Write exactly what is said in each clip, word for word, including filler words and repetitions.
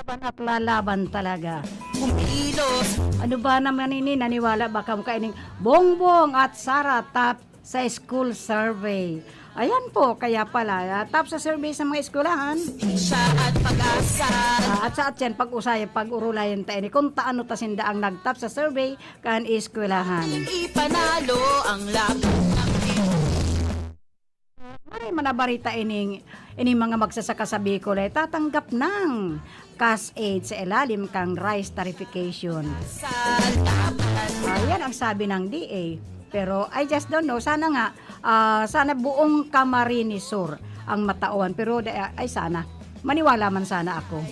Laban at lalaban talaga. Kumilos. Ano ba naman ini? Naniwala ba kamo kaining Bongbong at Sara top sa school survey? Ayan po, kaya pala, ah, top sa survey sa mga eskwelahan. Siya at pag-asa. Ah, at sa atyan, pag-usayan, pag-urulayan ta ini kung taano ta sinda ang nag-top sa survey kan eskwelahan. Ipanalo ang laban ng Maray man na barita ining, ining mga magsasaka sa Bicol, eh, tatanggap ng cash aid sa ilalim kang rice tarification. Ah, yan ang sabi ng D A. Pero I just don't know. Sana nga, ah, sana buong Camarines Sur ang matawan. Pero da-, ay sana. Maniwala man sana ako.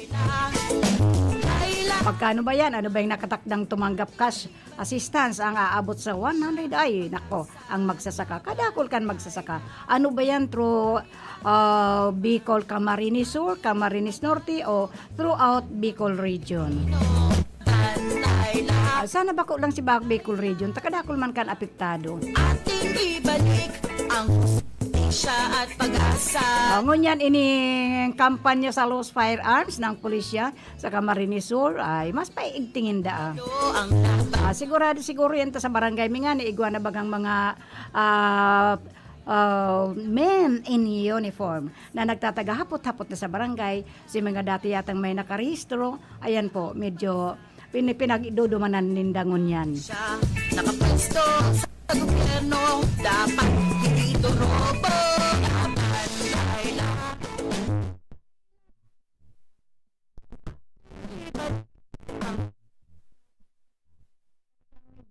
Magkano ba yan? Ano ba yung nakatakdang tumanggap cash assistance ang aabot sa one hundred? Ay, nako, ang magsasaka. Kadakol kan magsasaka. Ano ba yan? Through, ah, Bicol, Camarines Sur, Camarines Norte, o throughout Bicol Region? Ah, sana bako lang si Ba-, Bicol Region. Takadakol man kan apektado. Ating ibalik ang hustisya at pag-asa. Ah, ngunyan, ining kampanya sa loose firearms ng pulisya sa Camarines Sur ay mas paigtingin daa. Ah, sigurado siguro yan ta sa barangay. Mingan, igwa na bagang mga, ah, ah, men in uniform na nagtatagahapot-hapot na sa barangay. Si mga dati yatang may nakarehistro, ayan po, medyo pini-, pinagdudumanan ninda ngunyan. Siya, nakapwesto sa gobyerno, dapat hindi robo. Dapat ay lahat.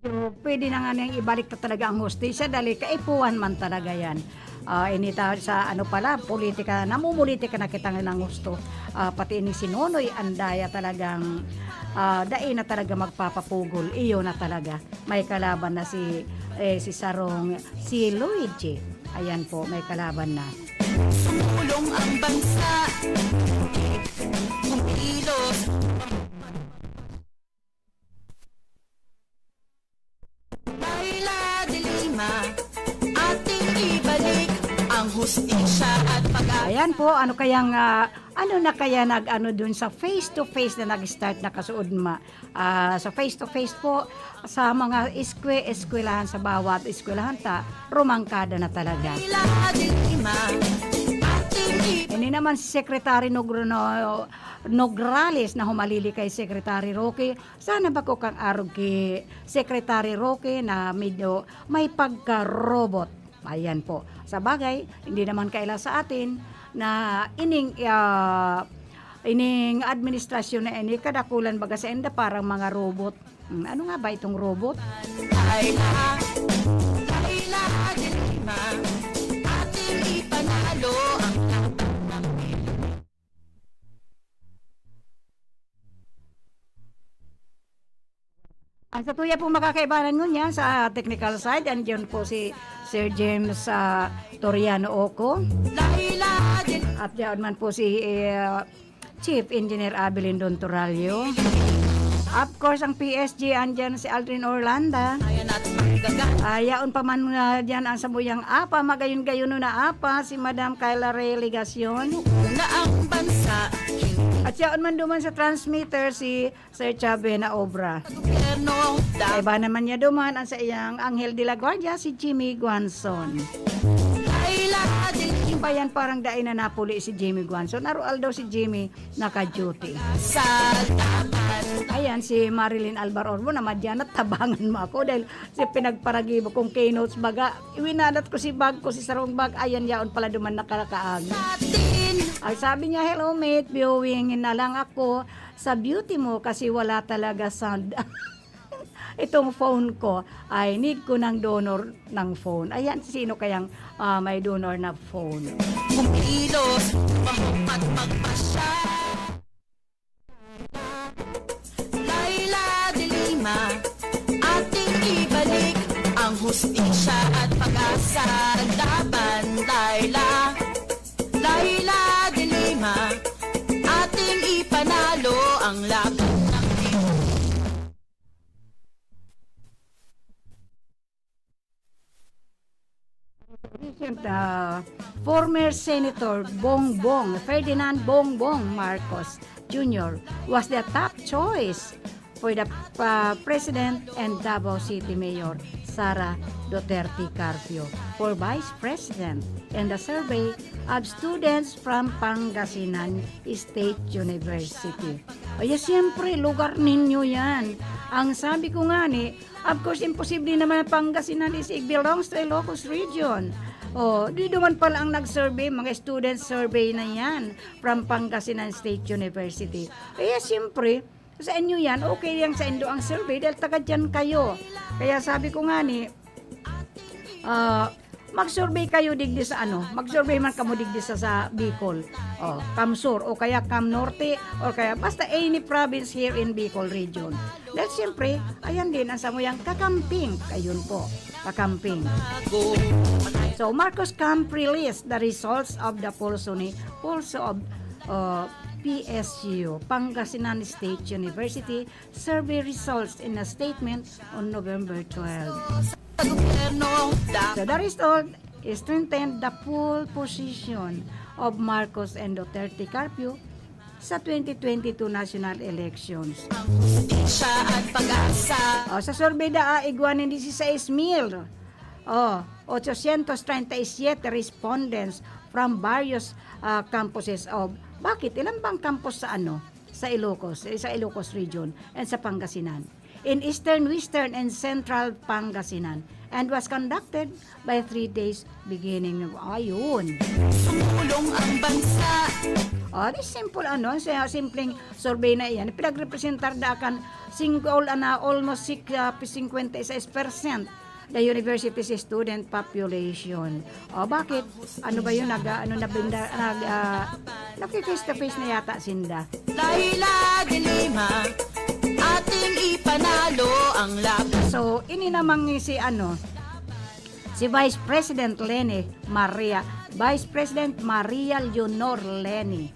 Medyo pwede na nga niyang ibalik ta talaga ang hustisya, dali kaipuhan man talaga yan. Ah, ini ta sa ano pala, politika, namumulitika na kita ng husto. Ah, pati ini si Nonoy Andaya talagang, ah, dai na talaga magpapapugol. Iyo na talaga. May kalaban na si, eh, si Sarong, si Luigi. Ayan po, may kalaban na. Sumulong ang bansa. Kumilos. Laila de Lima, ating ibalik ang hustisya at pag-asa. Ayan po, ano kayang, ah, ano na kaya nag-ano dun sa face-to-face na nag-start na kasuod ma-, ah, sa face-to-face po, sa mga eskwe-, eskwelahan, sa bawat eskwelahan ta, rumangkada na talaga. Laila de Lima, ating i- Ini naman si Secretary Nogro-, no-, Nograles na humalili kay Secretary Roque, sana bako kang arog ki Secretary Roque na medyo may pagka-robot. Ayan po. Sa bagay, hindi naman kaila sa atin na ining, ah, ining administrasyon na ini, kadakulan baga sa inda parang mga robot. Hmm, ano nga ba itong robot? Laila, Laila de Lima, ating ipanalo ang laban ng Pilipinas. Ang satuya pong makakaibanan ngunyan sa technical side, andiyan po si Sir James, ah, Toriano Oco. At diyan man po si, eh, Chief Engineer Abelin Don Toralio. Of course, ang P S G, andyan si Aldrin Orlanda. Ayaon pa man nga dyan ang samuyang apa, magayon-gayon na apa, si Madam Kyla Ray Legacion. At yaon man duman sa transmitter, si Sir Chubby na obra. Sa gobyerno, da- Kaiba naman niya duman ang sa iyang Anghel de la Guardia, si Jimmy Guanzon. Laila de Lima. Bayan, parang dai na napuli si Jimmy Guanzon. Aroaldaw si Jimmy naka-duty. Sa laban. Ayan, si Marilyn Alvar Orbo, namadyan at tabangan mo ako dahil si pinagparagibo kong keynotes baga, iwinalat ko si bag ko, si sarong bag, ayan, yaon pala duman nakalakaag. Atin. Ang sabi niya, "Hello, mate, viewing na lang ako." Sa beauty mo kasi wala talaga sound. Itong phone ko, I need ko ng donor ng phone. Ayan, sino kayang, ah, may donor na phone? Kumilos, mahok at magpasya. Laila de Lima, ating ibalik ang hustisya at pag-asa. Laban, Laila. Laila de Lima, ating ipanalo ang laban ng Pilipinas. Siyempre, uh, former Senator Bongbong, Ferdinand Bongbong Marcos Junior was the top choice for the uh, President and Davao City Mayor Sara Duterte Carpio for Vice President in the survey of students from Pangasinan State University. Ay, siyempre, lugar ninyo yan. Ang sabi ko nga ni, of course, imposible naman ang Pangasinan is it belongs to Ilocos region. Oh, di duman pala ang nag-survey, mga student survey na yan from Pangasinan State University. Kaya siyempre, sa inyo yan, okay yan sa indo ang survey dahil taga dyan kayo. Kaya sabi ko nga ni, ah, mag-survey kayo digdi sa ano, mag-survey man kamo digdi sa, sa Bicol. Oh, Cam Sur o kaya Cam Norte or kaya basta any province here in Bicol region. Dahil siyempre, ayan din ang samuyang kakamping. Ayun po, kakamping. So, Marcos Camp released the results of the Pulso ni Pulso of uh, P S U, Pangasinan State University, survey results in a statement on November twelve. So the result strengthened the pole position of Marcos and Duterte Carpio sa twenty twenty-two national elections. Ang hustisya at pag-asa. O, sa survey da, ah, igwa nin dieciséis mil, oh, ochocientos treinta y siete respondents from various ah, campuses of, bakit? Ilan bang campus sa ano? Sa Ilocos, eh, sa Ilocos region and sa Pangasinan. In Eastern, Western, and Central Pangasinan and was conducted by three days beginning of ayun. Sumulong ang bansa. Oh, this simple ano, sa simpleng survey na iyan, pinagrepresentar da kan singkol ana almost sik, ah, fifty-six percent the university's student population. O, bakit? Ano ba yun? Nag, ah, ano, nabinda, nag, ah, nagki-face to face na yata sinda. Laila de Lima, ating ipanalo ang laban. So, ini namang si ano, si Vice President Leni Maria, Vice President Maria Leonor Leni.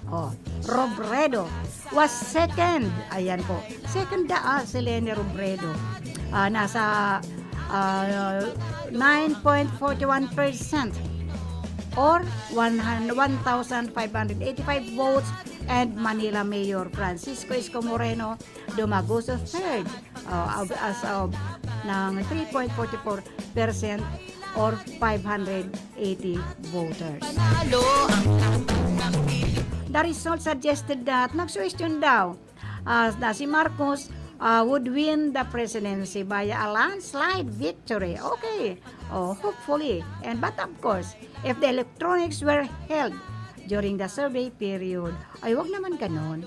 Oh, Robredo was second. Ayan po. Second da, ah, si Leni Robredo. Ah, nasa, ah, nine point forty one percent or one hundred, one thousand five hundred eighty-five votes, and Manila Mayor Francisco Isko Moreno Dumaguso third, oh, as of ng three point forty four percent or five hundred eighty voters. Panalo ang laban ng Pilipinas. The result suggested that nagsuwestiyon daw, ah, na si Marcos, ah, would win the presidency via a landslide victory. Okay. Oh, hopefully. And but of course, if the electronics were held during the survey period, ay wag naman ganon.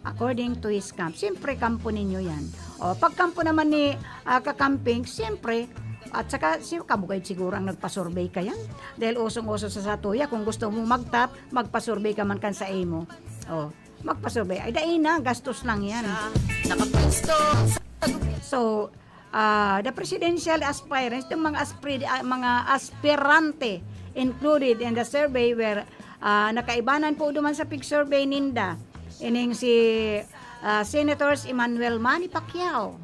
According to his camp. Siyempre, kampo ninyo yan. O, pag kampo naman ni, ah, kakamping, siyempre, at saka, si, kabugay siguro ang nagpa-survey ka yan. Dahil usong-uso sa satuya, kung gusto mo mag-top, magpa-survey ka man kan sa imo. O, magpa-survey. Ay, dai na, gastos lang yan. Nakapwesto sa So, ah, the presidential aspirants, itong mga aspri-, ah, mga aspirante included in the survey were, ah, nakaibanan po duman sa pig-survey ninda. Ining si, ah, Senators Emmanuel Manny Pacquiao,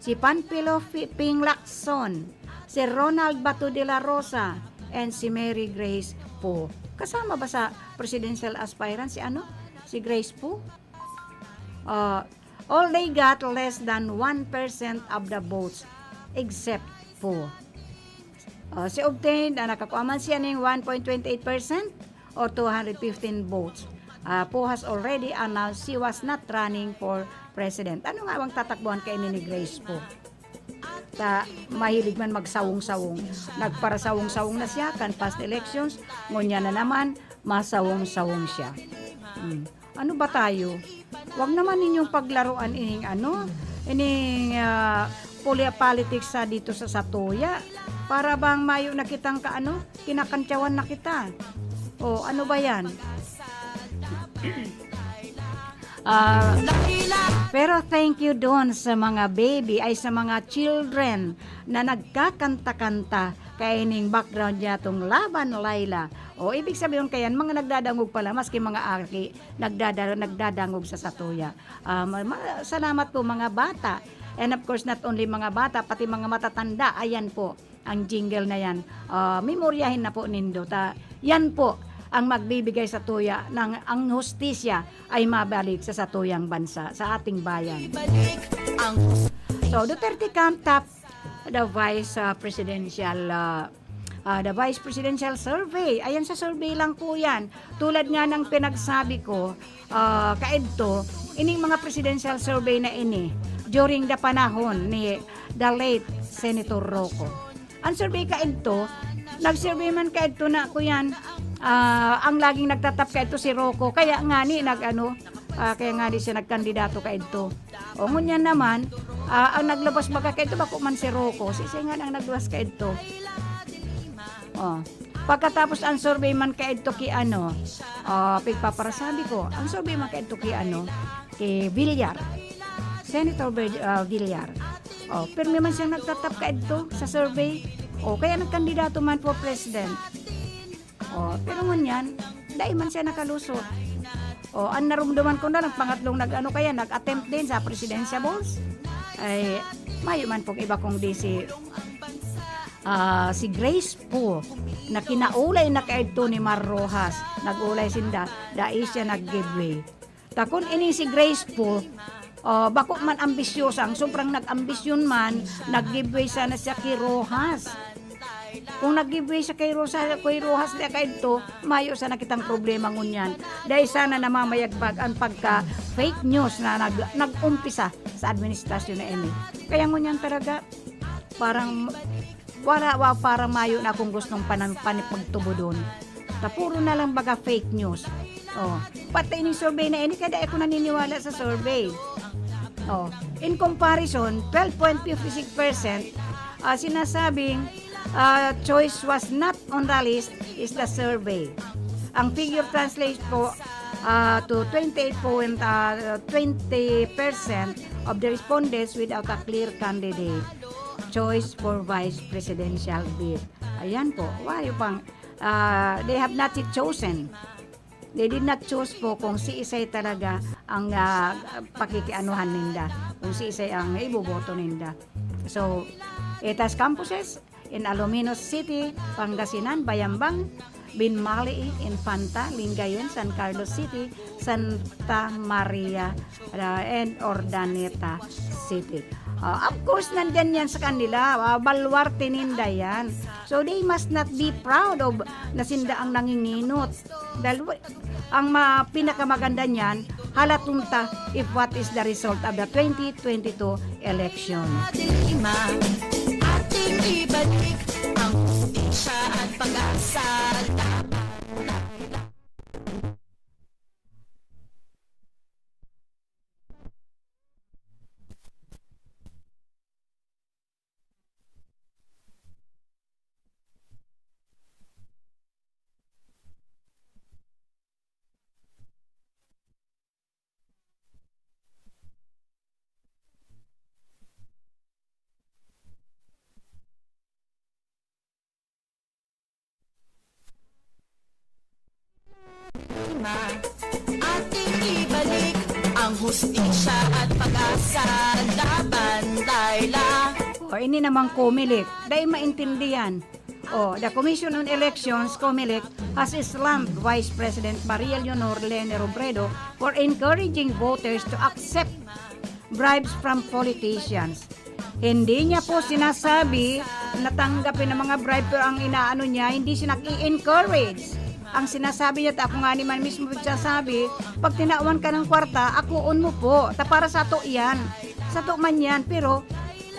si Panfilo Fi-, Ping Lacson, si Ronald Bato de la Rosa, and si Mary Grace Poe. Kasama ba sa presidential aspirant si ano? Si Grace Poe? Ah, all they got less than one percent of the votes, except Poe. Ah, si obtained, ah, nakakuha man siya ning one point twenty eight percent or two hundred fifteen votes. Ah, Poe has already announced she was not running for president. Ano nga bang tatakbuhan kaini ni Grace Poe? Ta, mahilig man magsawong-sawong. Nagparasawong-sawong na siya kan past elections, ngunyan na naman, masawong-sawong siya. Hmm. Ano ba tayo? Wag naman ninyong paglaruan ining ano, ining, ah, poli-, politics sa dito sa satuya. Para bang mayo na kitang ka-, ano, kinakantyawan na kita. O, ano ba yan? Ah, pero thank you doon sa mga baby, ay sa mga children na nagkakanta-kanta kaining background niya tong Laban Laila. O, ibig sabihin kayan, mga nagdadangog pala, maski mga aki, nagdada-, nagdadangog sa satuya. Ah, ma-, ma-, salamat po, mga bata. And of course, not only mga bata, pati mga matatanda, ayan po. ang jingle na yan. Ah, memoryahin na po nindo. Ta, yan po ang magbibigay sa tuya ng ang hustisya ay mabalik sa satuyang bansa, sa ating bayan. Balik ang So, Duterte Camp Top, the vice, ah, presidential, ah, ah, the vice presidential survey. Ayan, sa survey lang po yan. Tulad nga ng pinagsabi ko, ah, kaidto, ining mga presidential survey na ini, during the panahon ni the late Senator Rocco. Ang survey kaidto, nag-survey man kaidto na, kuyan, ah, ang laging nagtatap kaidto si Rocco. Kaya nga ni nag-ano, ah, kaya nga ni siya nagkandidato kaidto. O, ngunyan naman, ah, ang naglabas baga kaidto, bako man si Rocco. Siisay nga ang naglabas kaidto? Oh. Pagkatapos ang survey man kaidto ki ano, ah, pigpaparasabi ko, ang survey man kaidto ki ano, ki Villar. Senator Vil-, ah, Villar. Oh, pirmi man siyang nagtatap kaidto sa survey. Oh, kaya nagkandidato man for president. Oh, pero ngunyan, dai man siya nakalusot. Oh, ang narumduman ko na, nagpangatlong nag-ano kaya, nag-attempt din sa presidential balls. Ay, mayo man pong iba kung di si, ah, si Grace Poe, na kinaulay na kaidto ni Mar Roxas. Nag-ulay sinda, dai siya nag-give way. Ta kun ini si Grace Poe, ah, bako man ambisyosa, ang sobrang nag-ambisyon man, nag-give way sana siya ki Roxas. Kung nag-give way siya kay Roxas, kay Roxas na kaidto, mayo sana kitang problema ngunyan. Dahil sana namamayagpag ang pagka fake news na nag-, nag-umpisa sa administrasyon na ini. Kaya ngunyan talaga, parang wala, wa, parang mayo na akong gustong panan-, panipagtubodon. Ta puro na lang baga fake news. Oh, pati ining survey na ini, kada ako naniniwala sa survey. Oh, in comparison, twelve point fifty six percent, ah, sinasabing, ah, choice was not on the list is the survey. Ang figure translates po, ah, to twenty-eight point, ah, twenty percent of the respondents without a clear candidate choice for vice presidential bid. Ayan po, wayo pang, ah, they have not yet chosen. They did not choose po kung siisay talaga ang, ah, pakikianuhan ninda, kung siisay ang iboboto ninda. So, it has campuses in Alaminos City, Pangasinan, Bayambang, Binmali, Infanta, Lingayen, San Carlos City, Santa Maria, ah, and Urdaneta City. Ah, of course, nandyan yan sa kanila. Ah, baluarte ninda yan. So, they must not be proud of na sinda ang nanginginot. Dahil wa-, ang ma-, pinakamaganda niyan, halaton ta if what is the result of the twenty twenty-two election. Ating ibalik ang hustisya at pag-asa. Ating ibalik ang hustisya at pag-asa laban, Laila. O, ini namang Comelec, dai maintindihan. O, the Commission on Elections, Comelec, has slammed Vice President Maria Leonor Leni Robredo for encouraging voters to accept bribes from politicians. Hindi niya po sinasabi na tanggapin ang mga bribe, pero ang inaano niya, hindi siya nag-i-encourage. Ang sinasabi niya, ta ako nga naman mismo nagsasabi, "Pag tinawan ka ng kwarta, akuon mo po. Ta para sa to yan. Sa to man yan, pero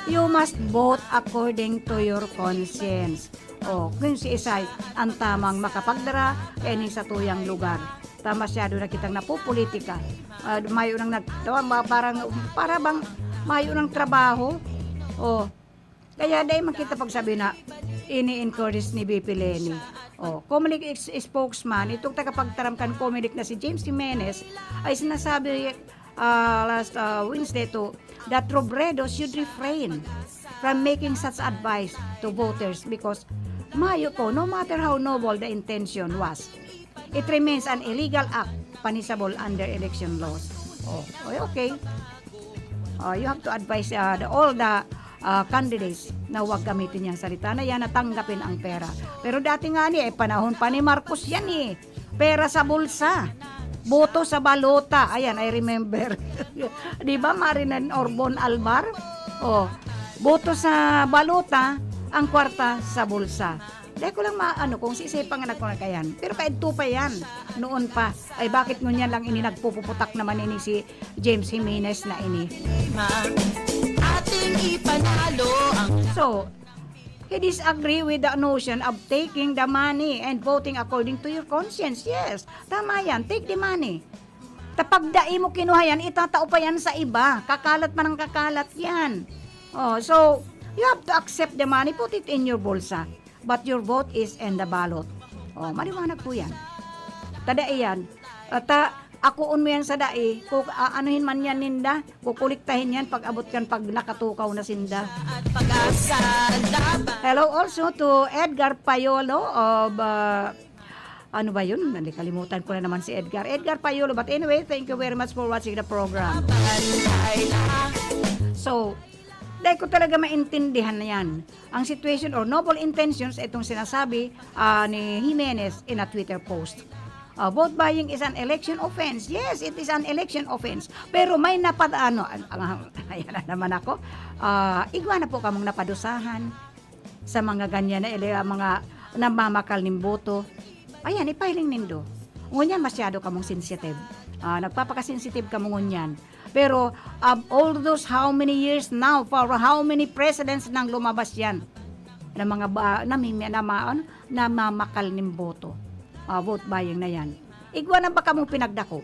you must vote according to your conscience." O, kung si Isay ang tamang makapagdara kaini sa tuyang lugar. Ta masyado na kitang napopolitika. Ah, mayo nang nag-, tawag ba, parang, para bang mayo nang trabaho. O, kaya dai man kita pagsabi na ini-encourage ni V P Leni. O, Comelec ex-, spokesman, itong tagapagtaram kan Comelec na si James Jimenez, ay sinasabi, ah, last, ah, Wednesday to, that Robredo should refrain from making such advice to voters because mayo po, no matter how noble the intention was, it remains an illegal act punishable under election laws. Oh, okay, okay. Oh, you have to advise, uh, the, all the, ah, candidates na huwag gamitin yang salita na yan, na tanggapin ang pera. Pero dati nga ni, eh, panahon pa ni Marcos yan eh. Pera sa bulsa. Boto sa balota. Ayan, I remember. Di ba, Marinan Orbon Albar? Oh, boto sa balota, ang kwarta sa bulsa. Dai ko lang maano kung si Sepa nga nagkunakayan. Pero kaidto pa yan. Noon pa. Ay, bakit ngunyan lang ini nagpupuputak naman ini si James Jimenez na ini? Ating ipanalo ang So, he disagree with the notion of taking the money and voting according to your conscience. Yes, tama yan. Take the money. Tapag dai mo kinuha yan, itatao pa yan sa iba. Kakalat man ang kakalat yan. Oh, so, you have to accept the money, put it in your bulsa. But your vote is in the ballot. Oh, maliwanag po yan. Tada iyan. At ah, akuon mo yan sa dai, kung aanuhin man yan ninda, kukuliktahin yan pag abot kan pag nakatukaw na sinda. At pag-asa laban. Hello also to Edgar Payolo of, uh, ano ba yun? Nalikalimutan ko na naman si Edgar. Edgar Payolo, but anyway, thank you very much for watching the program. Pantay lang. So, dahil ko talaga maintindihan na yan. Ang situation or noble intentions, itong sinasabi ah, ni Jimenez in a Twitter post. Ah, vote buying is an election offense. Yes, it is an election offense. Pero may napad-, ano, ang, ang, ayan na naman ako. Ah, igwa na po kamong napadusahan sa mga ganyan na ili-, mga namamakal ning boto. Ayan, ipahiling nindo. Ngunyan, masyado kamong sensitive. Ah, nagpapakasensitive kamo ngunyan. Pero of all those how many years now, for how many presidents nang lumabas yan? Na mga ba, namimi-, na ma-, ano, namamakal ning boto. Ah, vote buying na yan. Igwa na ba kamong pinagdako?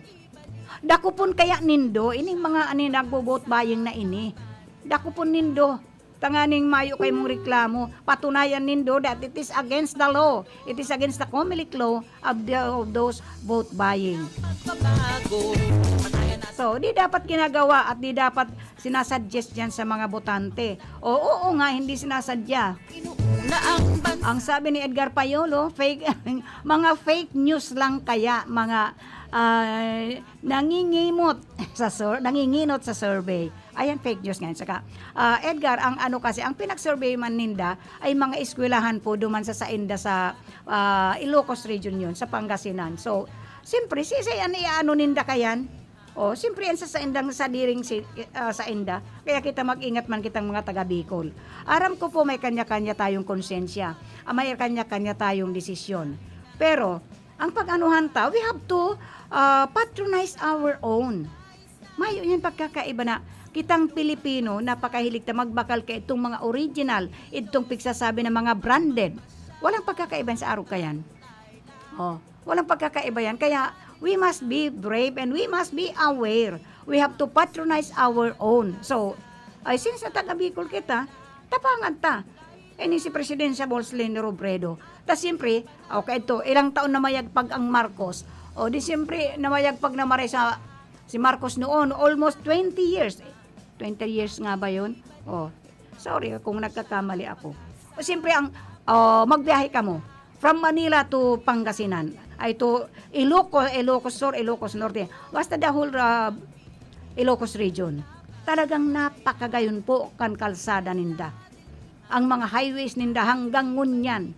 Dakopon kaya nindo, ining mga ani nagbo-vote buying na ini. Dakopon nindo, tanganing mayo kay mong reklamo. Patunayan nindo that it is against the law. It is against the Comelec law of, the, of those vote buying. Pagbabago. Patayan natin So, di dapat ginagawa at di dapat sinasuggest yan sa mga botante. O, oo nga, hindi sinasadya. Inuuna ang bansa. Ang sabi ni Edgar Payolo, fake, mga fake news lang kaya, mga ah, nangingimot sa sur-, nanginginot sa survey. Ayan, fake news nga yun. Saka, ah, Edgar, ang ano kasi, ang pinag-survey man ninda ay mga eskwelahan po duman sa sainda sa ah, Ilocos Region yun, sa Pangasinan. So, siyempre, sisay an iaano ninda kayan? O, siyempre, yan sa saindang sadiring si, ah, sainda. Kaya kita mag-ingat man kitang mga taga Bicol. Aram ko po may kanya-kanya tayong konsensya, ah, may kanya-kanya tayong desisyon. Pero, ang pag-anuhan ta, we have to ah, patronize our own. Mayo yan pagkakaiba na kitang Pilipino, napakahilig ta magbakal kay itong mga original, itong pigsasabi na mga branded. Walang pagkakaiba yan sa arog kayan. Oh, walang pagkakaiba yan. Kaya, we must be brave and we must be aware. We have to patronize our own. So, ay since na taga Bicol kita, tapangan ta. Ini si Presidensya Boss Leni Robredo. Ta siyempre, okay to, ilang taon na mayagpag ang Marcos. O di siyempre, na mayagpag na maray sa si Marcos noon, almost twenty years. Twenty years nga ba yun? O, sorry kung nagkakamali ako. O siyempre, ang, o, magbiyahe kamo from Manila to Pangasinan, ay to Ilocos, Ilocos Sur, Ilocos Norte. Basta the whole uh, Ilocos region. Talagang napakagayon po kan kalsada ninda. Ang mga highways ninda hanggang ngunyan.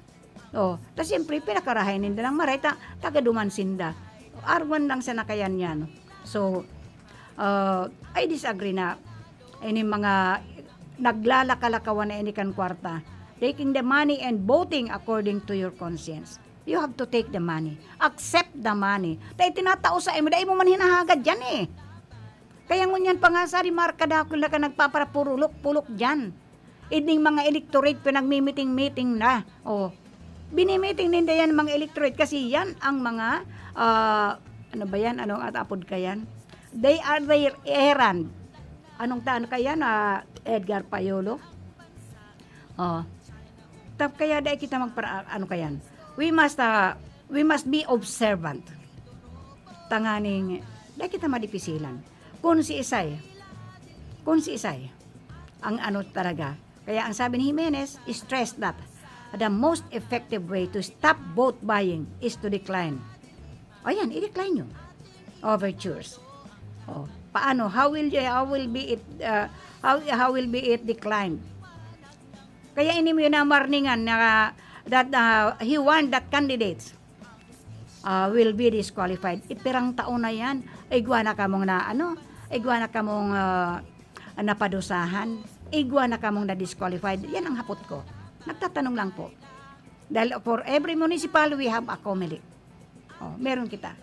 Oh, ta siyempre, pinakarahay ninda ng maray, ta, taga duman sinda. Arwan lang sa nakayan niya, no? So, uh, I disagree na ini mga naglalakalakawan na ini kan kwarta. Taking the money and voting according to your conscience. You have to take the money. Accept the money. Ta itinatao sa imo, dai mo man hinahagad yan eh. Kaya ngunyan pa nga sa remarka dakul na ka nagpaparapurulok-pulok dyan. Ining mga electorate pinagmimiting-miting na. Oh. Binimiting ninda yan mga electorate kasi yan ang mga ah, ano ba yan? Anong atapod ka yan? They are their errand. Anong ta ano ka yan? Ah, Edgar Payolo? Oh. Tap kaya dai kita magpara ano ka yan? We must ah, we must be observant. Tanganing dai kita madipisilan. Kung si Isay, kung si Isay, ang ano talaga. Kaya ang sabi ni Jimenez, stress that the most effective way to stop vote buying is to decline. O yan, i-decline nyo. Overtures. Oh, paano? How will you, how will be it, uh, how, how will be it declined? Kaya ini mo yun ang warningan na that, ah, he warned that candidates, ah, will be disqualified. Ipirang taon na yan. Igwa na kamong na, ano, igwa na kamong, ah, napadusahan. Igwa na kamong na-disqualified. Yan ang hapot ko. Nagtatanong lang po. Dahil for every municipal, we have a COMELEC. Oh, meron kita.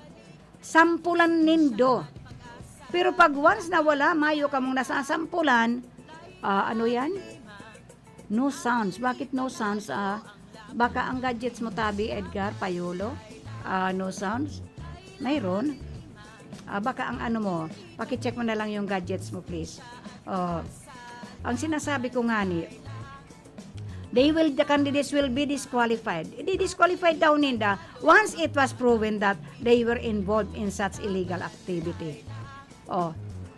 Sampulan nindo. Pero pag once na wala, mayo kamong nasasampulan, ah, ano yan? No sounds. Bakit no sounds? Ah, baka ang gadgets mo tabi, Edgar, Payolo? Ah, no sounds? Mayroon. Ah, baka ang ano mo, pakicheck mo na lang yung gadgets mo, please. Oh, ang sinasabi ko nga ni, they will, the candidates will be disqualified. Di-disqualified daw ninda once it was proven that they were involved in such illegal activity. Oh,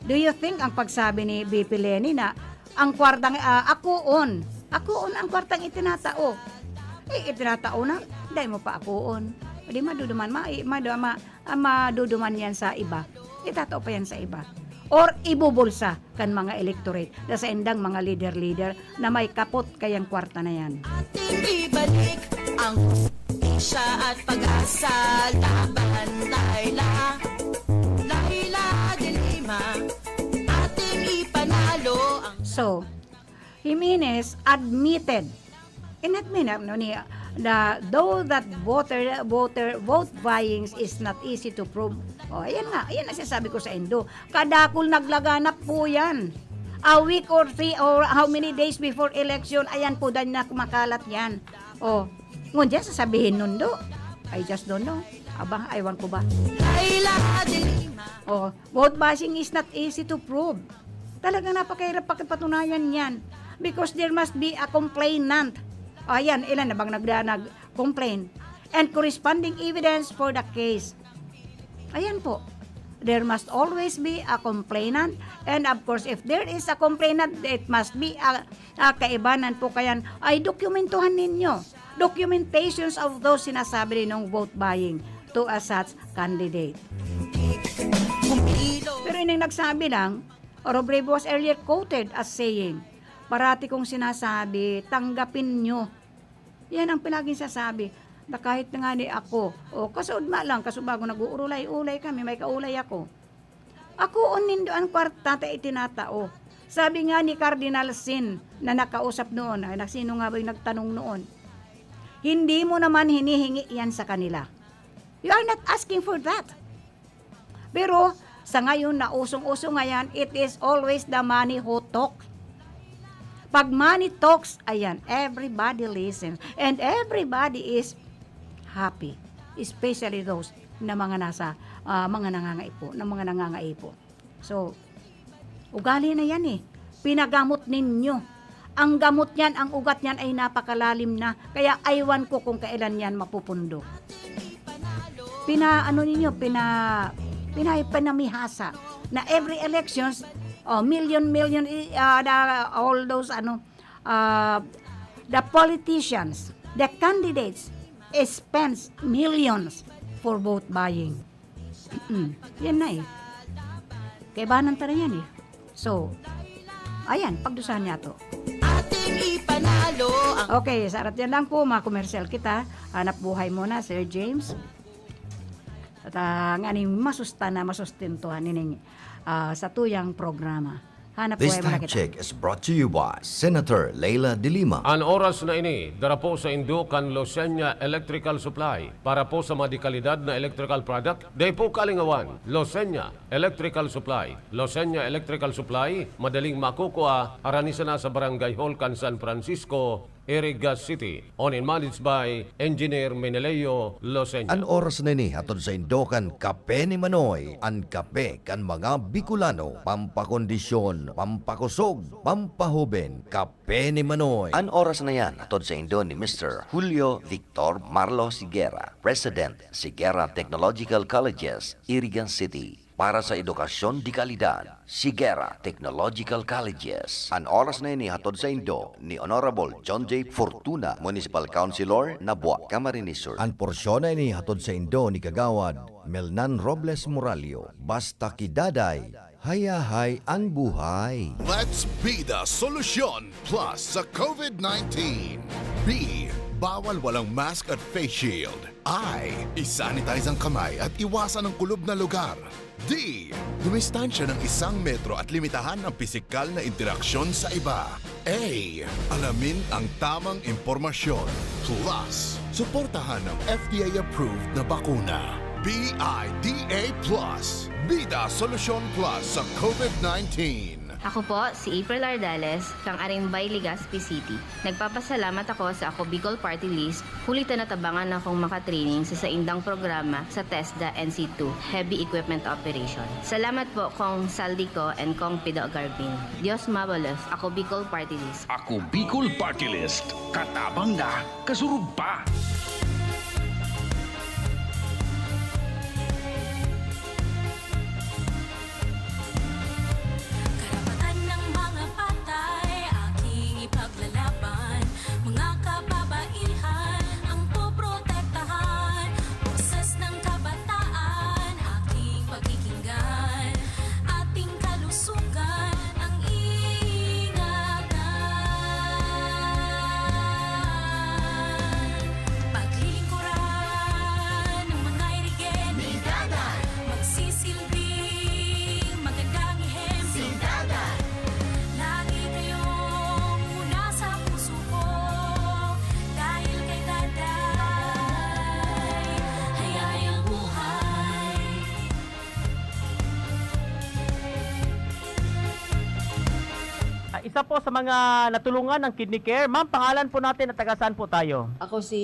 do you think ang pagsabi ni V P Leni na ang kwartang, ah, akoon, akoon ang kwartang itinatao? Eh, itinatao na, dai mo pa akoon. Di maduduman, ma-, madu-, ma-, ah, maduduman yan sa iba. Itatao pa yan sa iba. Or ibubulsa kan mga electorate na saindang mga leader-leader na may kapot kayang kwarta na yan. Ating ibalik ang hustisya at pag-asa laban, Laila. Laila de Lima, ating ipanalo ang So, Jimenez admitted, inadmit na, no, ni, na though that voter, voter, vote buying is not easy to prove. Oh, ayan nga, ayan ang sinasabi ko sa indo. Kadakul naglaganap po yan. A week or three or how many days before election, ayan po, dan na kumakalat yan. Oh, ngunyan sasabihin nundo. I just don't know. Aba, aywan ko ba? Laila de Lima. Oh, vote buying is not easy to prove. Talagang napakahirap pakipatunayan yan. Because there must be a complainant. O, ayan, ilan na bang nagda-, nag-complain? And corresponding evidence for the case. Ayan po. There must always be a complainant. And of course, if there is a complainant, it must be a, a kaibanan po kayan. Ay, dokumentuhan ninyo. Documentations of those sinasabi ninyong vote buying to a such candidate. Pero ining nagsabi lang, Robredo was earlier quoted as saying, "Parati kong sinasabi, tanggapin nyo." Yan ang palaging sasabi. Na kahit na nga ni ako, o kasaudma lang, kaso bago nag-uurulay-ulay kami, may kaulay ako. Akoon nindo an kwarta ta itinatao. Sabi nga ni Cardinal Sin na nakausap noon, ay, na sino nga ba yung nagtanong noon? Hindi mo naman hinihingi yan sa kanila. You are not asking for that. Pero sa ngayon na usong-uso ngayon, it is always the money who talk. Pag money talks, ayan, everybody listens and everybody is happy, especially those na mga nasa, ah, mga nangangaipo, na mga nangangaipo. So, ugali na yan eh. Pinagamot ninyo. Ang gamot niyan, ang ugat niyan ay napakalalim na. Kaya aywan ko kung kailan yan mapupundo. Pina, ano ninyo, pina, pina, pinamihasa na every elections, oh, million, million, eh, ah, the, all those, ano, ah, the politicians, the candidates spends millions for vote buying. Mm, yan na eh. Kaibanan ta na yan eh. So, ayan, pagdusahan niya to. Ating ipanalo ang Okay, sa arat yan lang po, mga komersyal kita. Hanap buhay muna, Sir James. At ah, nganing masusta na, masustentuhan nining ah, sa tuyang programa. Hanap This buhay muna time kita. Check is brought to you by Senator Leila de Lima. An oras na ini, dara po sa indo kan Losenya Electrical Supply. Para po sa madikalidad na electrical product, dai po kalingawan. Losenya Electrical Supply. Losenya Electrical Supply, madaling makukua, harani sana sa Barangay Hall kan San Francisco, Iriga City. Owned and managed by Engineer Meneleo Losenya. An oras na ini hatod sa indo kan Kape ni Manoy, an kape kan mga Bicolano, pampakondisyon, pampakusog, pampahoben, Kape ni Manoy. An oras na yan hatod sa indo ni Mister Julio Victor Marlo Sigera, President, Sigera Technological Colleges, Iriga City. Para sa edukasyon de kalidad, Sigera Technological Colleges. An oras na ini hatod sa indo ni Honorable John J Fortuna, Municipal Councilor, Nabua, Camarines Sur. An porsyon na ini hatod sa indo ni Kagawad Melnan Robles Moralio, Basta Kidaday, Hayahay an buhay. Let's be the solusyon plus sa COVID nineteen. B, bawal walang mask at face shield. I, isanitize ang kamay at iwasan ang kulob na lugar. D, dumistansya ng isang metro at limitahan ang pisikal na interaksyon sa iba. A, alamin ang tamang impormasyon. Plus, suportahan ang F D A-approved na bakuna. B I D A plus. Bida Solusyon Plus sa COVID nineteen. Ako po si April Ardales, kang Arimbay, Legazpi City. Nagpapasalamat ako sa Ako Bicol Party List, huli ta natabangan akong makatraining sa saindang programa sa TESDA N C two, Heavy Equipment Operation. Salamat po Kong Saldico and Kong Pido Garbin. Dios mabalos, Ako Bicol Party List. Ako Bicol Party List. Katabang na, kasurog pa. Karapatan ng mga patay, aking ipaglalaban. Mga kababaihan, ang poprotektahan. Boses ng kabataan, aking pakikinggan. Ating kalusugan, ang ingatan. Paglilingkuran ng mga irigin. Ni Daday. Magsisilbing magandang ehemplo. Si Daday. Lagi kayong una sa puso ko. Dahil kay Daday, hayahayang buhay. Ah, isa po sa mga natulungan ng Kidney Care. Ma'am, pangalan po natin at taga saan po tayo? Ako si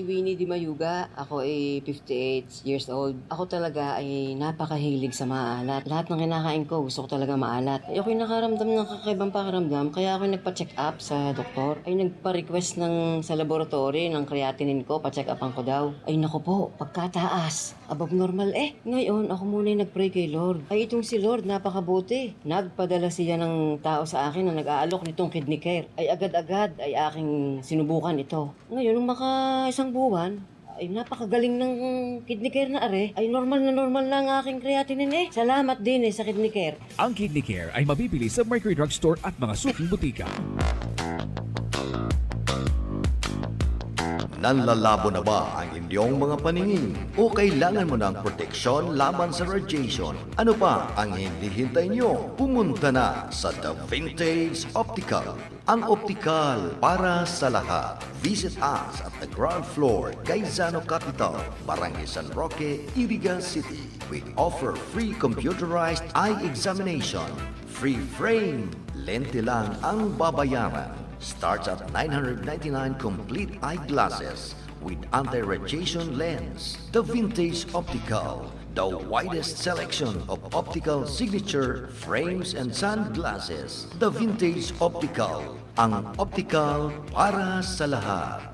Winnie Di Mayuga. Ako ay fifty-eight years old. Ako talaga ay napakahilig sa maalat. Lahat ng kinakain ko, gusto ko talaga maalat. Ay ako'y nakaramdam ng kakaibang pakiramdam, kaya ako'y nagpa-check up sa doktor. Ay nagpa-request ng, sa laboratory ng creatinine ko, pa-check upan ko daw. Ay naku po, pagkataas. Above normal eh. Ngayon, ako muna yung nag-pray kay Lord. Ay itong si Lord, napakabuti. Nagpadala siya ng tao sa akin na nag-aalok nitong Kidney Care. Ay agad-agad ay aking sinubukan ito. Ngayon, nung maka isang buwan, ay napakagaling ng Kidney Care na are. Ay normal na normal na ang aking creatinine eh. Salamat din eh sa Kidney Care. Ang Kidney Care ay mabibili sa Mercury Drug Store at mga suking butika. Nanlalabo na ba ang inyong mga paningin? O kailangan mo ng proteksyon laban sa radiation? Ano pa ang hinihintay nyo? Pumunta na sa The Vintage Optical. Ang optikal para sa lahat. Visit us at the ground floor, Gaisano Capital, Barangay San Roque, Iriga City. We offer free computerized eye examination, free frame, lente lang ang babayaran. Starts at nine hundred ninety-nine complete eyeglasses with anti-radiation lens. The Vintage Optical, the widest selection of optical signature frames and sunglasses. The Vintage Optical, ang optical para sa lahat.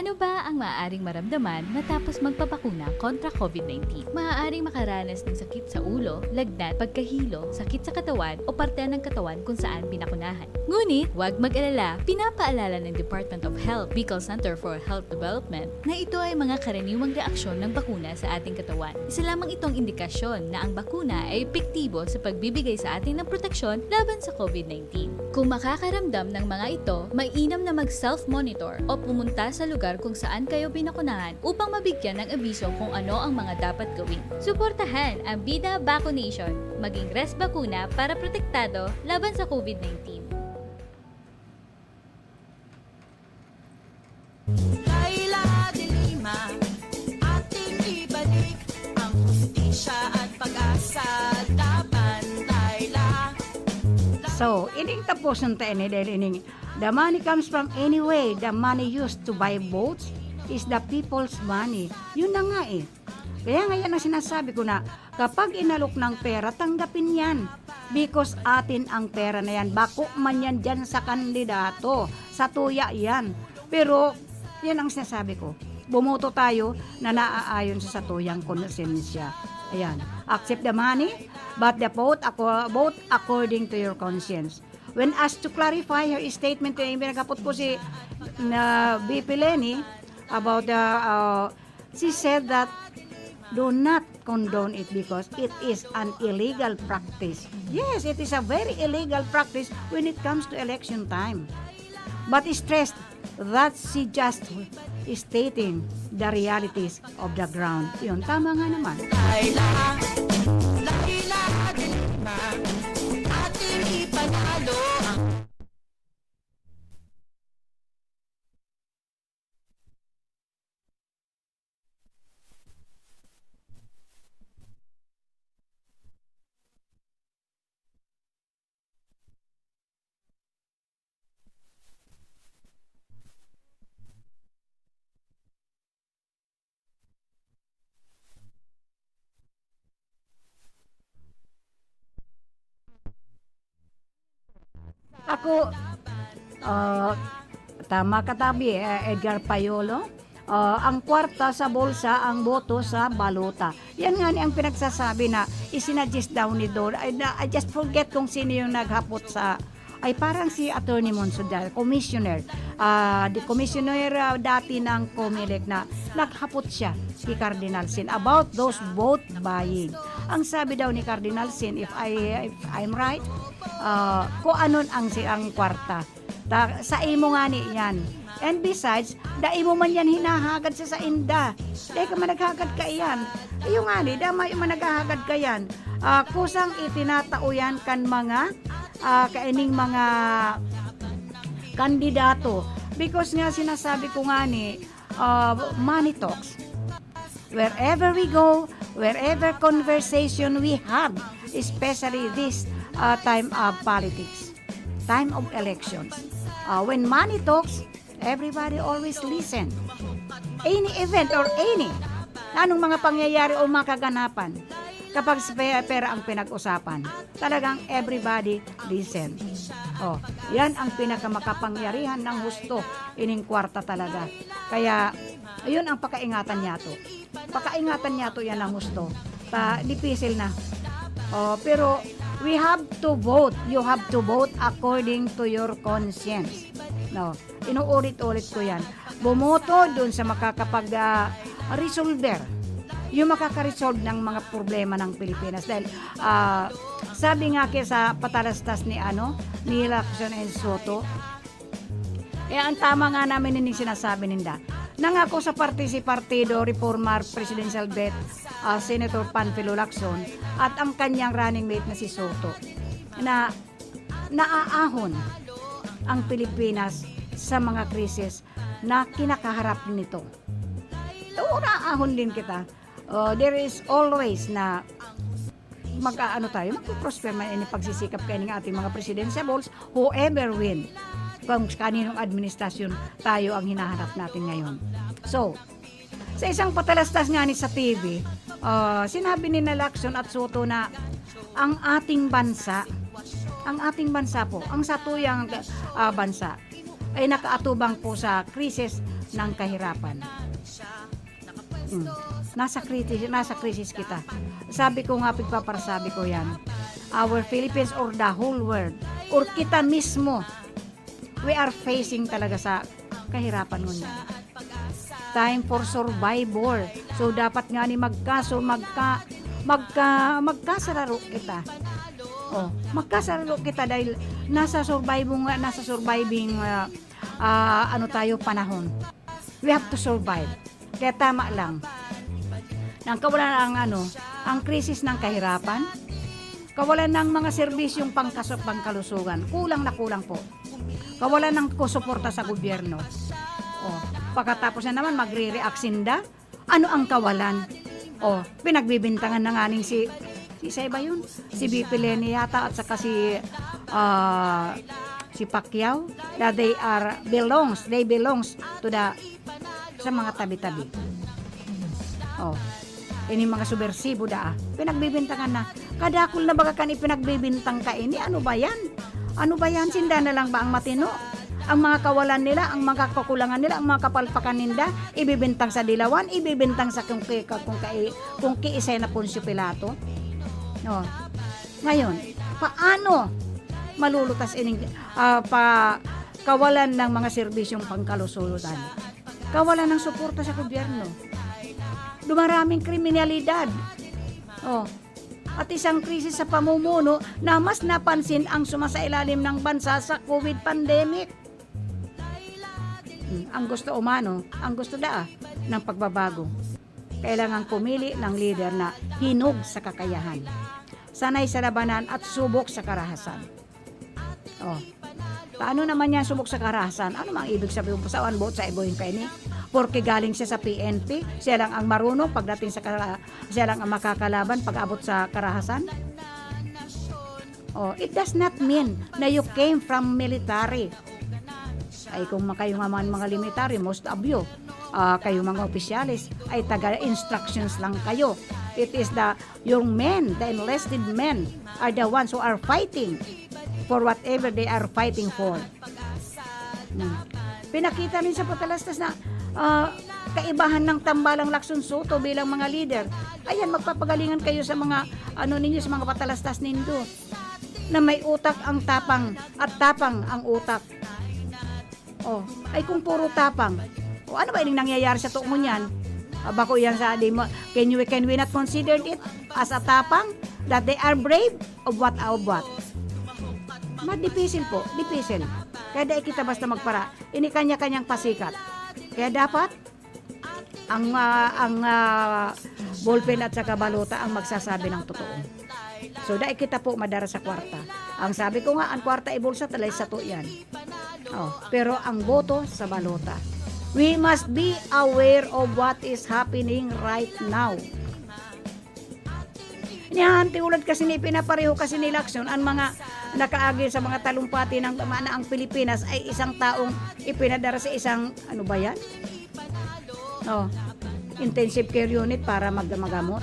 Ano ba ang maaaring maramdaman matapos magpabakuna kontra COVID nineteen? Maaaring makaranas ng sakit sa ulo, lagnat, pagkahilo, sakit sa katawan o parte ng katawan kung saan binakunahan. Ngunit, huwag mag-alala, pinapaalala ng Department of Health, Bicol Center for Health Development, na ito ay mga karaniwang reaksyon ng bakuna sa ating katawan. Isa lamang itong indikasyon na ang bakuna ay epektibo sa pagbibigay sa atin ng proteksyon laban sa COVID nineteen. Kung makakaramdam ng mga ito, mainam na mag-self-monitor o pumunta sa lugar kung saan kayo binakunahan upang mabigyan ng abiso kung ano ang mga dapat gawin. Suportahan ang Bida Vaccination. Maging res bakuna para protektado laban sa COVID nineteen. Laila de Lima, ating ibalik ang hustisya at pag-asa laban, Laila. So, ining tapuson ta ini dahil ining, the money comes from anyway, the money used to buy votes is the people's money. Yun na nga eh. Kaya nga yan ang sinasabi ko na kapag inalok ng pera, tanggapin yan. Because atin ang pera na yan. Bako man yan dyan sa kandidato. Sa tuya yan. Pero, yan ang sinasabi ko. Bumoto tayo na naaayon sa satuyang konsensya. Ayan. Accept the money, but the vote, ako, vote according to your conscience. When asked to clarify her statement, eh, pinagkapot ko si na V P Leni about the uh, She said that do not condone it because it is an illegal practice. Yes, it is a very illegal practice when it comes to election time. But stressed that she just stating the realities of the ground. Yun, tama nga naman. Laila, Laila de Lima, ating ipanalo ang Ako, ah, tama ka, Tabi, eh, Edgar Payolo. Ah, ang kwarta sa bulsa, ang boto sa balota. Yan nga ni ang pinagsasabi na isinadjust daw ni Dor. Ay, na, I just forget kung sino yung naghapot sa, ay, parang si Attorney Monson, commissioner. Ah, the commissioner, ah, dati ng Comelec na naghapot siya kay Cardinal Sin about those vote buying. Ang sabi daw ni Cardinal Sin, if I, if I'm right, ah, kung anon ang si-, ang kwarta. Ta-, sa imo ngani yan. And besides, dai mo man yan hinahagad sa sainda. Dai ka man naghagad kaiyan. Iyo ngani, dai man naghahagad kaiyan. Ah, kusang itinatao yan kan mga, ah, kaining mga kandidato. Because nga sinasabi ko ngani, ah, money talks. Wherever we go, wherever conversation we have, especially this, uh, time of politics, time of elections, uh, when money talks, everybody always listen. Any event or any, anong mga pangyayari o mga kaganapan, kapag sa pe-, pera ang pinag-usapan, talagang everybody listen. Oh, yan ang pinakamakapangyarihan ng husto, ining kwarta talaga. Kaya, ayun ang pakaingatan niyato. Pakaingatan niyato yan ng husto. Pa, dipisil na. Oh, pero we have to vote. You have to vote according to your conscience. No, inuulit-ulit ko yan. Bumoto dun sa makakapag, ah, resolver. Yung makaka-resolve ng mga problema ng Pilipinas. Dahil, ah, sabi nga kaya sa patalastas ni, ano, ni Lacson and Soto, eh, ang tama nga naman ining sinasabi ninda. Nangako sa parti si Partido Reformar Presidential Bet, ah, Senator Panfilo Lacson at ang kanyang running mate na si Soto na naaahon ang Pilipinas sa mga krisis na kinakaharap nito. Ito, naaahon din kita. Oh, there is always na mag-aano tayo, magpo-prosper man ini pagsisikap kaining ating mga presidentiables, whoever win, kung kaninong administrasyon tayo ang hinahanap natin ngayon. So, sa isang patalastas nga ni sa T V, ah, sinabi ni na Lacson at Soto na ang ating bansa, ang ating bansa po, ang satuyang, ah, bansa ay nakaatubang po sa krisis ng kahirapan. Mm. Nasa krisis, nasa krisis kita. Sabi ko nga, pigpaparasabi ko yan. Our Philippines or the whole world, or kita mismo, we are facing talaga sa kahirapan ngunyan. Time for survivor. So, dapat nga ni magkaso-, magka-, magka-, magkasararo kita. Oh, magkasararo kita dahil nasa surviving, nasa surviving, ah, ah, ano tayo, panahon. We have to survive. Kaya tama lang. Ang kawalan ang ano, ang krisis ng kahirapan, kawalan ng mga serbisyong pangkaso-, pangkalusugan, kulang na kulang po. Kawalan ng ko-, suporta sa gobyerno. Oh, pagkatapos na naman, magre-react sinda. Ano ang kawalan? Oh, pinagbibintangan na nga ning si, si isa ba yun? Si V P Leni yata at saka si, ah, si Pacquiao, that they are belongs, they belongs to the, sa mga tabi-tabi. Oh, ini mga subersibo daa, pinagbibintangan na. Kadakul na baga kan ipinagbibintang kaini. Ano ba yan? Ano ba yan? Sinda na lang ba ang matino? Ang mga kawalan nila, ang mga kakulangan nila, ang mga kapalpakan ninda, ibibintang sa dilawan, ibibintang sa kung ki-, kung kai-, kung kiisay na Poncio Pilato. Oh. Ngayon, paano malulutas ining, ah, pa-, kawalan ng mga serbisyong pangkalusugan? Kawalan ng suporta sa gobyerno. Dumaraming kriminalidad. Oh. At isang krisis sa pamumuno na mas napansin ang sumasailalim ng bansa sa COVID pandemic. Hmm, ang gusto umano, ang gusto daa ng pagbabago. Kailangan pumili ng lider na hinog sa kakayahan, sanay sa labanan at subok sa karahasan. Oh. Paano naman yan subok sa karahasan? Ano mang ibig sabihin mo sa anbot sa ibohin kaini? Porke galing siya sa P N P, siya lang ang marunong pagdating sa kara-, siya lang ang makakalaban pag abot sa karahasan? Oh, it does not mean na you came from military. Ay, kung ma-, kayo nga man mga military, most of you, ah, kayo mga opisyales, ay taga-instructions lang kayo. It is the, your men, the enlisted men, are the ones who are fighting for whatever they are fighting for. Hmm. Pinakita rin sa patalastas na, ah, kaibahan ng tambalang Lacson Soto bilang mga lider. Ayan, magpapagalingan kayo sa mga, ano ninyo, sa mga patalastas nindo, na may utak ang tapang at tapang ang utak. Oh, ay kung puro tapang. O ano ba ining nangyayari sa tuo ngunyan? Ah, bako yan sa di mo, can you, can we not consider it as a tapang that they are brave? Of what, of what? Madipisil po, dipisil. Kaya dai kita basta magpara, ini kanya-kanyang pasikat. Kaya dapat, ang, ah, ang, ah, ballpen at saka balota ang magsasabi ng totoo. So, dai kita po madara sa kwarta. Ang sabi ko nga, ang kwarta ibulsa, talay sato yan. Oh, pero ang boto sa balota. We must be aware of what is happening right now. Inihahantiulad kasi ni, pinapareho kasi ni Lacson ang mga nakaagi sa mga talumpati ng, na ang Pilipinas ay isang taong ipinadara sa isang, ano ba yan? Oh, intensive care unit para mag-, magamot.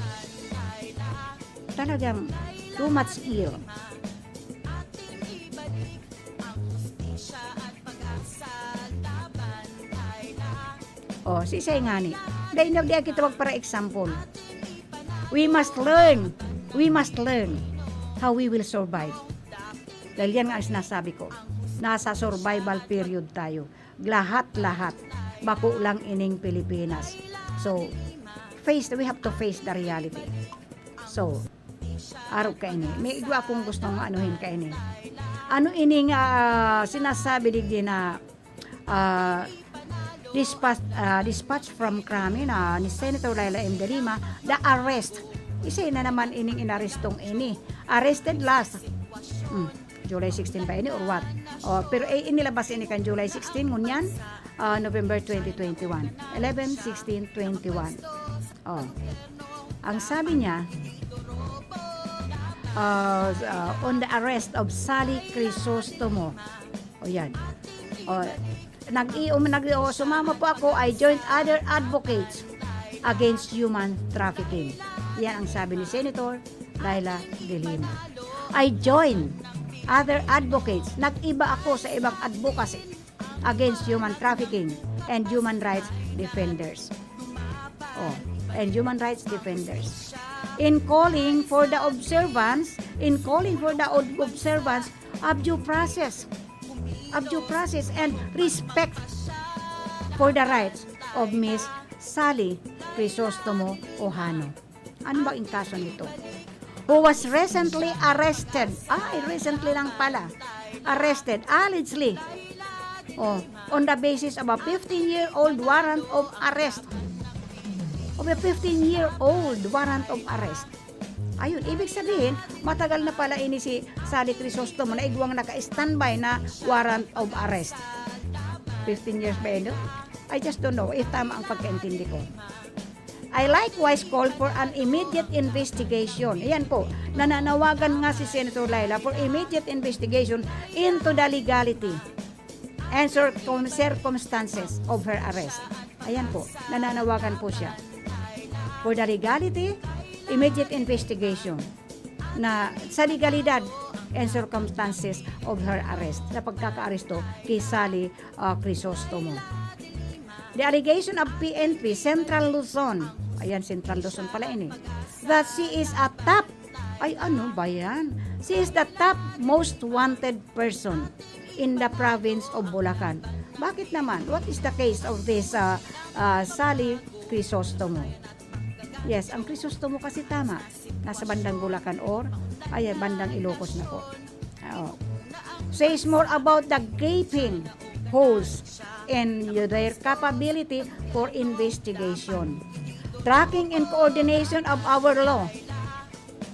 Talagang too much ill. Oh, sisay ngani. Dai na, di kita magpara-example. We must learn. We must learn how we will survive. Dahil yan nga ang sinasabi ko. Nasa survival period tayo. Lahat-lahat. Bako lang ining Pilipinas. So, face, we have to face the reality. So, arog kaini. May igwa akong gustong anuhin kaini. Ano ining, ah, sinasabi digdi na, ah, dispatch, ah, dispatch from Krami na ni Senator Leila M. De Lima, the arrest. Isa na naman ining inarestong ini. Arrested last. Hmm, July sixteen ba ini or what? Oh, pero, eh, inilabas ini kan July sixteen, ngunyan, ah, November twenty twenty-one. Eleven, sixteen, twenty-one. Oh. Ang sabi niya, ah, s-, ah, on the arrest of Sally Crisostomo. O yan. O, nag-i-, um, nag-, o, sumama po ako, I joined other advocates against human trafficking. Yan ang sabi ni Senator Leila de Lima. I joined other advocates. Nag-iba ako sa ibang advocacy against human trafficking and human rights defenders. Oh, and human rights defenders. In calling for the observance, in calling for the ob-, observance of due process, of due process and respect for the rights of Miss Sally Crisostomo Ojano. Ano ba ang kaso nito? Who was recently arrested. Ay, recently lang pala. Arrested, allegedly. Oh, on the basis of a fifteen-year-old warrant of arrest. Of a fifteen-year-old warrant of arrest. Ayun, ibig sabihin, matagal na pala ini si Sally Crisostomo na igwang naka-standby na warrant of arrest. Fifteen years ba yun? I just don't know if tama ang pagkaintindi ko. I likewise call for an immediate investigation. Ayan po, nananawagan nga si Senator Leila for immediate investigation into the legality and circum-, circumstances of her arrest. Ayan po, nananawagan po siya for the legality, immediate investigation na sa legalidad and circumstances of her arrest, sa pagkakaaresto kay Sally, ah, Crisostomo. The allegation of P N P Central Luzon, ayan, Central Luzon pala ini, that she is a top, ay, ano ba yan? She is the top most wanted person in the province of Bulacan. Bakit naman? What is the case of this, ah, ah, Sally Crisostomo? Yes, ang Crisostomo kasi tama. Nasa bandang Bulacan or, ayan, bandang Ilocos na po. Oo. Says more about the gaping holes in their capability for investigation. Tracking and coordination of our law.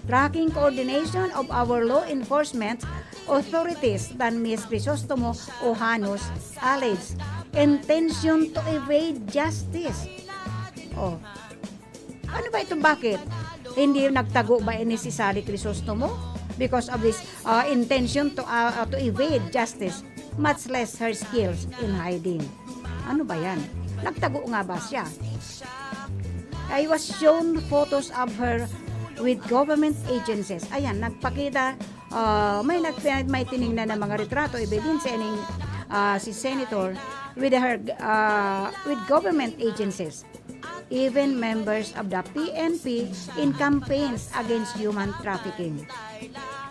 Tracking coordination of our law enforcement authorities than Miss Crisostomo Ojanos alleged intention to evade justice. Oh. Ano ba ito? Bakit? Hindi nagtago ba ini si Sally Crisostomo? Because of this uh, intention to, uh, uh, to evade justice, much less her skills in hiding. Ano ba yan? Nagtago nga ba siya? I was shown photos of her with government agencies. Ayan, nagpakita, uh, may, nag, may tiningnan ng mga retrato, ebidensya ning uh, si Senator with her uh, with government agencies, even members of the P N P in campaigns against human trafficking.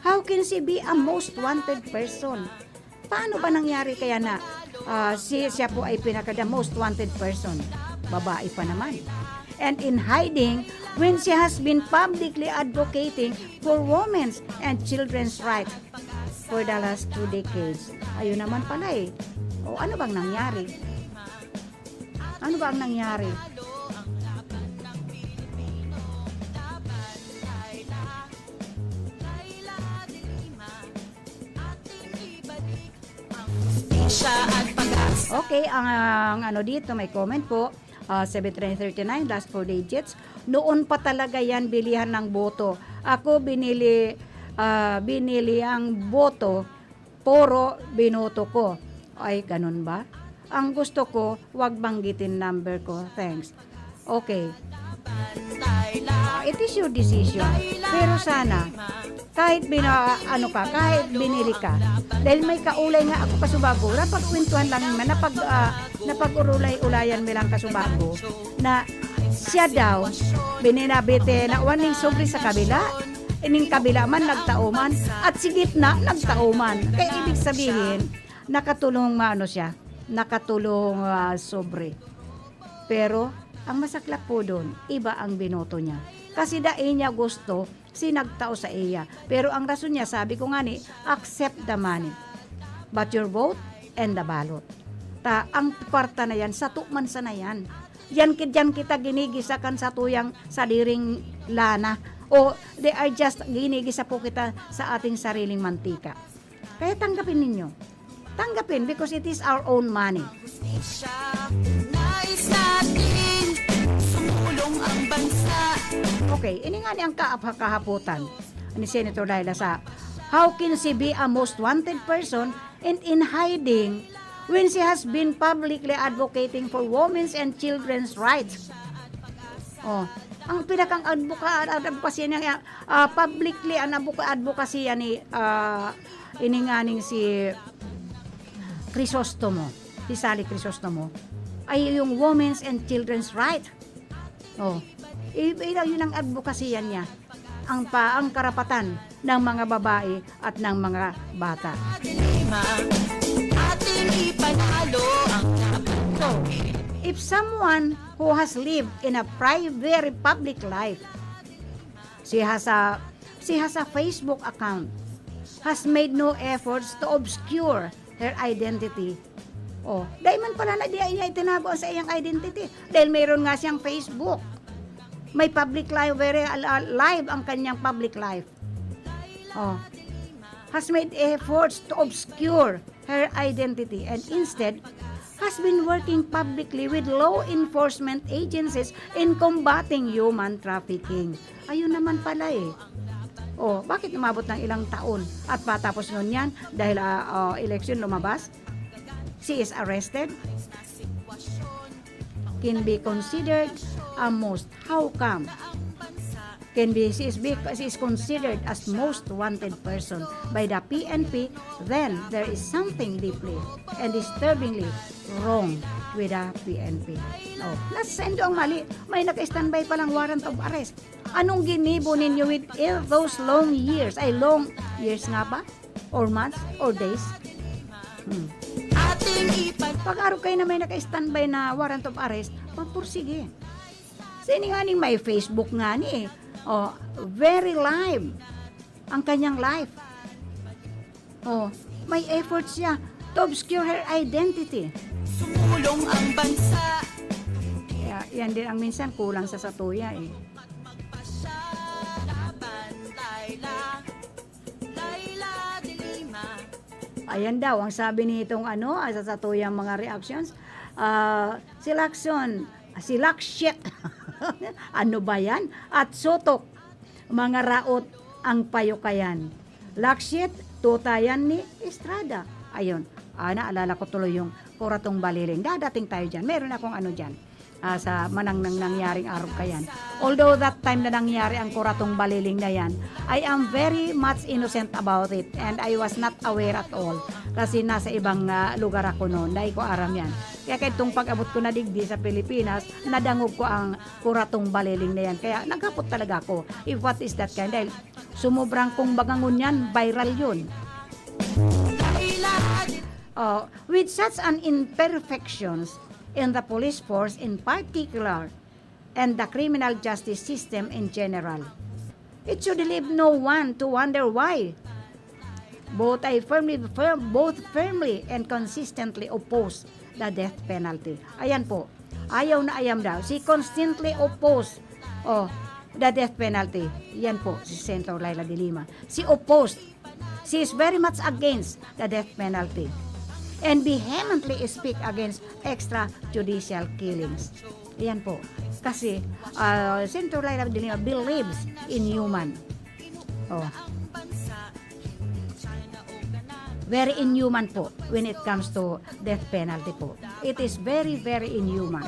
How can she be a most wanted person? Paano ba nangyari kaya na uh, si, siya po ay pinaka the most wanted person? Babae pa naman. And in hiding, when she has been publicly advocating for women's and children's rights for the last two decades. Ayun naman pala eh. O ano bang nangyari? Ano ba ang nangyari? Okay, ang, ang ano dito, may comment po. Uh, seven three thirty-nine, last four digits. Noon pa talaga yan bilihan ng boto. Ako binili, uh, binili ang boto, puro binoto ko. Ay, ganun ba? Ang gusto ko, wag banggitin number ko. Thanks. Okay. Ah, it is your decision. Pero sana, kahit bina-, ano ka, kahit binili ka, dahil may kaulay nga ako kasubago, napagkwentuhan lang naman, napag-, ah, napag-urulay-ulayan mi lang kasubago, na siya daw, bininabite na waning sobre sa kabila, ining kabila man, nagtao man, at si gitna, nagtao man. Kaya ibig sabihin, nakatulong maano siya, nakatulong, ah, sobre. Pero, ang masaklap po doon, iba ang binoto niya. Kasi dai niya gusto si nagtao sa iya. Pero ang rason niya, sabi ko nga ni, accept the money. But your vote and the ballot. Ta, ang kwarta na yan, sato man sana yan. Yan, ki-, diyan kita ginigisa kan satuyang sadiring lana. O they are just ginigisa po kita sa ating sariling mantika. Kaya tanggapin ninyo. Tanggapin because it is our own money. Nais natin sumulong ang bansa. Okay, ini nga ni ang kaap-, kahapotan ni Senator Laila sa, how can she be a most wanted person and in hiding when she has been publicly advocating for women's and children's rights? Oh, ang pinakang advoka-, advocacy niya, ah, publicly ang advoka-, advocacy ni, ah, ini nganing si Crisostomo, si Sally Crisostomo, ay yung women's and children's right. Oh, i-, i-, yun ang advocacy niya. Ang pa-, ang karapatan ng mga babae at ng mga bata. Ating ipanalo ang laban. So, if someone who has lived in a pri-, very public life, she has a, she has a Facebook account, has made no efforts to obscure her identity. Oh, dai man pala na di niya itinago ang sa iyang identity. Dahil mayroon nga siyang Facebook. May public life, very, ah, live ang kanyang public life. Oh. Has made efforts to obscure her identity and instead has been working publicly with law enforcement agencies in combating human trafficking. Ayun naman pala eh. Oh, bakit umabot ng ilang taon at patapos ngunyan dahil, ah, ah, eleksyon lumabas? She is arrested? Can be considered a most. How come? Can be, she is, be, she is considered as most wanted person by the P N P, then there is something deeply and disturbingly wrong with the P N P. Oh, nasendo ang mali. May naka-standby palang warrant of arrest. Anong ginibo ninyo with all those long years? Ay, long years nga ba? Or months? Or days? Hmm. Ating ipan- Pag-arog kayo na may naka-standby na warrant of arrest, magpursige. Sining nganing may Facebook ngani eh. Oh, very live ang kanyang life. Oh, may effort siya to obscure her identity. Sumulong ang bansa. Kaya yan din ang minsan kulang sa satuya eh. Magpasya laban, Laila. Laila de Lima. Ayan daw, ang sabi nitong ano, ah, sa satuyang mga reactions, ah, si Lacson, si Lakshit. Ano ba yan? At Sotok, mga raot ang payukayan. Lakshit, tutayan ni Estrada. Ayun, ah, naalala ko tuloy yung Kuratong Baliling. Dadating tayo dyan. Meron akong ano dyan, ah, sa manang nang nangyaring arog kayan. Although that time na nangyari ang Kuratong Baliling na yan, I am very much innocent about it and I was not aware at all. Kasi nasa ibang, ah, lugar ako noon. Dai ko aram yan. Kaya kaitong pag-abot ko na digdi sa Pilipinas, nadangog ko ang Kuratong Baliling na yan. Kaya naghapot talaga ako, if what is that kind? Dahil sumubrang kung bagangon yan, viral yun. Oh, with such an imperfections in the police force in particular and the criminal justice system in general, it should leave no one to wonder why. Both I firmly, fir-, both firmly and consistently oppose the death penalty. Ayan po. Ayaw na ayaw daw. She constantly oppose, oh, the death penalty. Yan po, si Senator Leila de Lima. She opposed. She is very much against the death penalty. And vehemently speak against extrajudicial killings. Yan po. Kasi, ah, Senator Leila de Lima believes in human. Oh. Very inhuman po when it comes to death penalty po. It is very, very inhuman.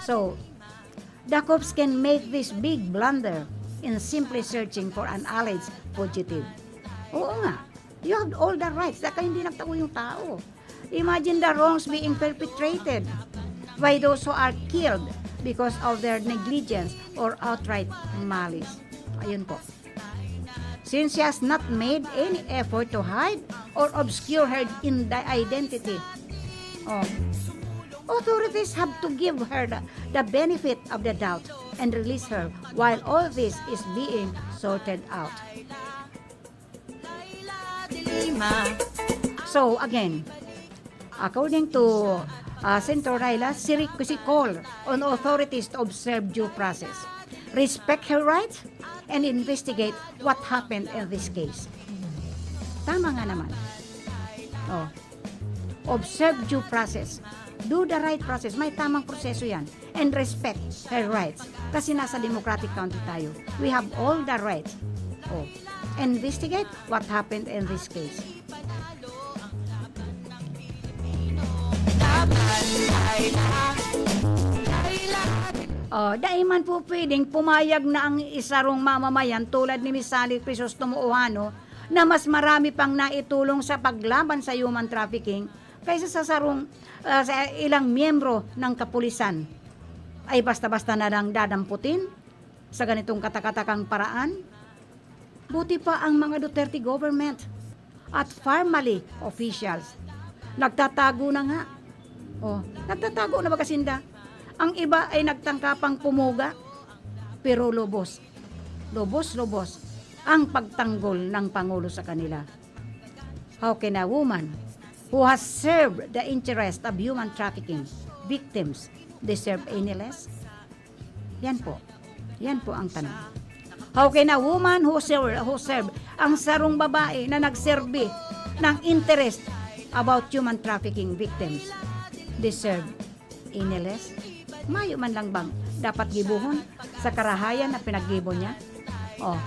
So, the cops can make this big blunder in simply searching for an alleged fugitive. Oo nga, you have all the rights. Saka hindi nagtago yung tao. Imagine the wrongs being perpetrated by those who are killed because of their negligence or outright malice. Ayun po. Since she has not made any effort to hide or obscure her in the identity, oh, authorities have to give her the, the benefit of the doubt and release her while all this is being sorted out. So, again, according to, uh, Senator Leila, she, re-, she call on authorities to observe due process, respect her rights, and investigate what happened in this case. Tama nga naman. Oh. Observe due process. Do the right process. May tamang proseso yan. And respect her rights. Kasi nasa democratic country tayo. We have all the rights. Oh. Investigate what happened in this case. Oh, dai man po pwedeng pumayag na ang isarong mamamayan tulad ni Miss Sally Crisostomo Ojano na mas marami pang naitulong sa paglaban sa human trafficking kaysa sa sarong, ah, sa ilang miyembro ng kapulisan ay basta-basta na lang dadamputin sa ganitong katakatakang paraan? Buti pa ang mga Duterte government at family officials. Nagtatago na nga. Oh, nagtatago na baga sinda. Ang iba ay nagtangka pang pumuga. Pero lubos, lubos, lubos ang pagtanggol ng Pangulo sa kanila. How can a woman who has served the interest of human trafficking victims deserve any less? Yan po. Yan po ang tanong. How can a woman who serve, who serve, ang sarong babae na nagserbi ng interest about human trafficking victims deserve any less? Mayo man lang bang dapat gibohon sa karahayan na pinaggibo niya? Oh,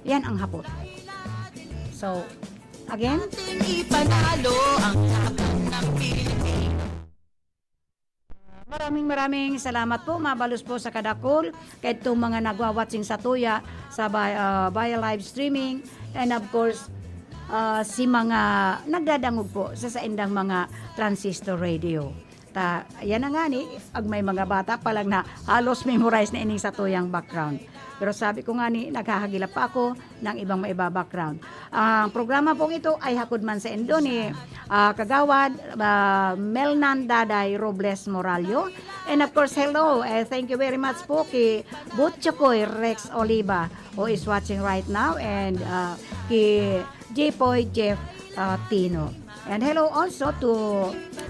yan ang hapot. So, again, Ating ipanalo ang laban ng Pilipino. Maraming, maraming salamat po, mabalos po sa kadakul, kaitong mga nagwa-watching satuya sa bi-, ah, via live streaming, and of course, ah, si mga nagdadangog po sa saindang mga transistor radio. Ta, yan na nga ni, ag may mga bata pa lang na halos memorize na ining satuyang background. Pero sabi ko nga ni, naghahagilap pa ako ng ibang maiba background. Ang programa pong ito ay hakod man saindo ni ah, Kagawad, ah, Melnan Daday Robles Morallo. And of course, hello, eh, thank you very much po kay Butchokoy Rex Oliva, who is watching right now, and, ah, kay Jipoy Jeff, ah, Tino. And hello also to,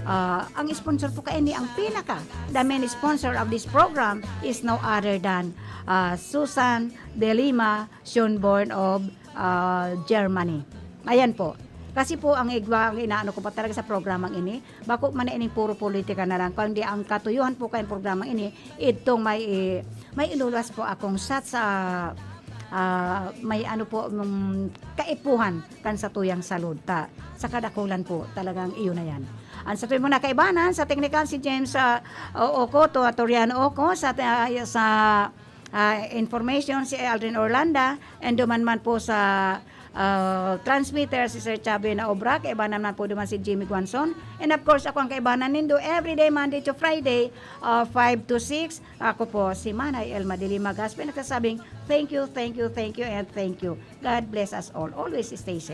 ah, ang sponsor po kaini, ang pinaka, the main sponsor of this program is no other than, ah, Susan De Lima Schönborn of, ah, Germany. Ayan po. Kasi po, ang igwa, ang inaano ko pa talaga sa programang ini, bako man na ining puro politika na lang, kundi ang katuyuhan po kayong programang ini, itong may, may iluwas po akong shot sa, ah, may ano po, mm, kaipuhan kan satuyang salud ta. Sa kadakulan po, talagang iyon na yan. Ang satuya mong kaibanan, sa teknikal si James, ah, O-, Okoto, Atoriano Oko, sa, ah, sa, ah, information si Aldrin Orlanda, and duman man po sa, ah, transmitter si Sir Chubby na obra, kaibanan man po duman si Jimmy Guanzon. And of course, ako ang kaibanan nindo everyday, Monday to Friday, ah, five to six. Ako po, si Manay Elma de Lima Gaspi, nagsasabing, "Thank you, thank you, thank you, and thank you. God bless us all. Always stay safe."